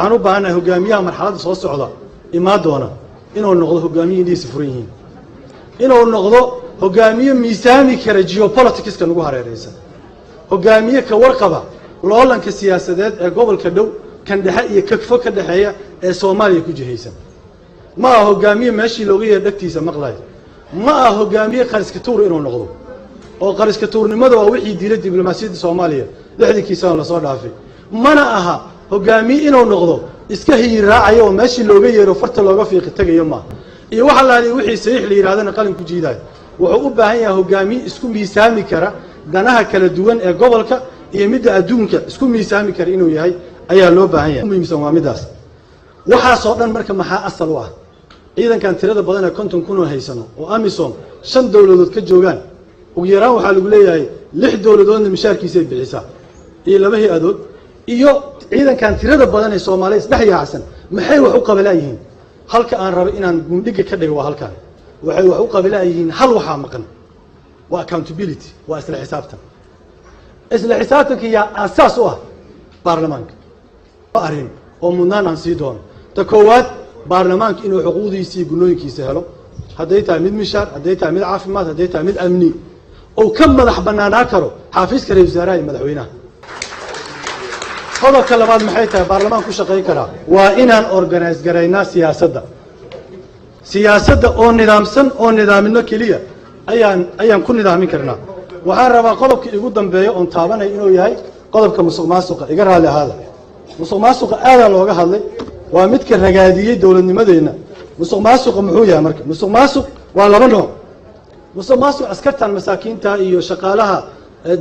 Waxaan u baahannahay hogaamiyaha marxaladda soo socda imaa doona inuu noqdo hogaamiye indhihiisa furan yihiin, inuu noqdo hogaamiye miisaami kara geopoliticska nagu hareeraysan, hogaamiye ka warqaba loolanka siyaasadeed ee gobolka dhow, kan dhexe iyo ka fog ka dhexeeya ee Soomaaliya ku jihaysan. Ma aha hogaamiye meeshii looga yeedho dhegtiisa maqlayo. Ma aha hogaamiye qariska tuur inuu noqdo, oo qariska tuurnimada waa wixii dilay diblomaasiyadda Soomaaliya 60kii sano lasoo dhaafay. Mana aha hogaamiye inuu noqdo iska hiyi raacayo oo meeshii looga yeero farta looga fiiqi tegayo maaha, iyo waxa laaliya wixii saxiix la yidhahdana qalin ku jiidayo. Wuxuu u baahan yahay hogaamiye isku miisaami kara danaha kala duwan ee gobolka iyo midda adduunka, isku miisaami kara inuu yahay ayaa loo baahan yahay. Muhiimsan waa middaas. Waxaasoo dhan marka maxaa asal u ah? Ciidankan tirada badan ee 50,000 oo haysano oo AMISOM shan dowladood ka joogaan, ugu yaraan waxaa lagu leeyahay lix dowladoodna mishaarkiisay bixisaa iyo laba hay-adood, iyo ciidankan tirada badan ee Soomaaliya isdhex yaacsan, maxay wax u qabalaayihiin? Halka aan rabo inaan gundhiga ka dhigo waa halkan. Waxay wax u qabalaayihiin hal waxaa maqan, waa accountability, waa isla xisaabtan. Isla xisaabtanka yaa aasaas u ah? Baarlamaanka. Arrin oo mudnaan aan sii doono: ta koowaad, baarlamaanka inuu xuquuqdiisa iyo gunooyinkiisa helo, hadday tahay mid mishaar, hadday tahay mid caafimaad, hadday tahay mid amni, ou ka madax banaanaa karo xaafiiska ra-isul wasaaraha iyo madaxweynaha. Qodobka labaad maxay tahay baarlamaan ku shaqayn karaa? Waa inaan organize garaynaa siyaasadda. Siyaasadda oo nidaamsan oo nidaamino keliya ayaan ku nidaamin karnaa. Waxaan rabaa qodobka igu dambeeya oon taabanaya inuu yahay qodobka musuq maasuqa. Iga raalli ahaada, musuq maasuqa aadaa looga hadlay, waa midka ragaadiyey dowladnimadeenna. Musuq maasuqa muxuu yahay marka? Musuq maasuq waa laba nooc. Musuq maasuq askartan masaakiinta iyo shaqaalaha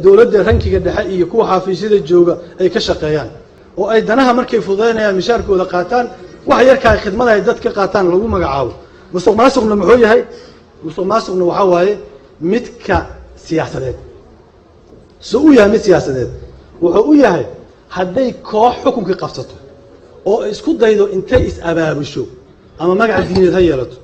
dowladda rankiga dhexe iyo kuwa xafiisyada jooga ay ka shaqeeyaan, oo ay danaha markay fududaynayaan mishaarkooda qaataan, wax yarka ay khidmada ay dad ka qaataan lagu magacaabo. Musuq maasuqna muxuu yahay? Musuq maasuqna waxaa waaye midka siyaasadeed. Su u yahay mid siyaasadeed? Wuxuu u yahay hadday koox xukunkii qabsato oo isku daydo intay is-abaabusho, ama magaca diineed ha yeelato.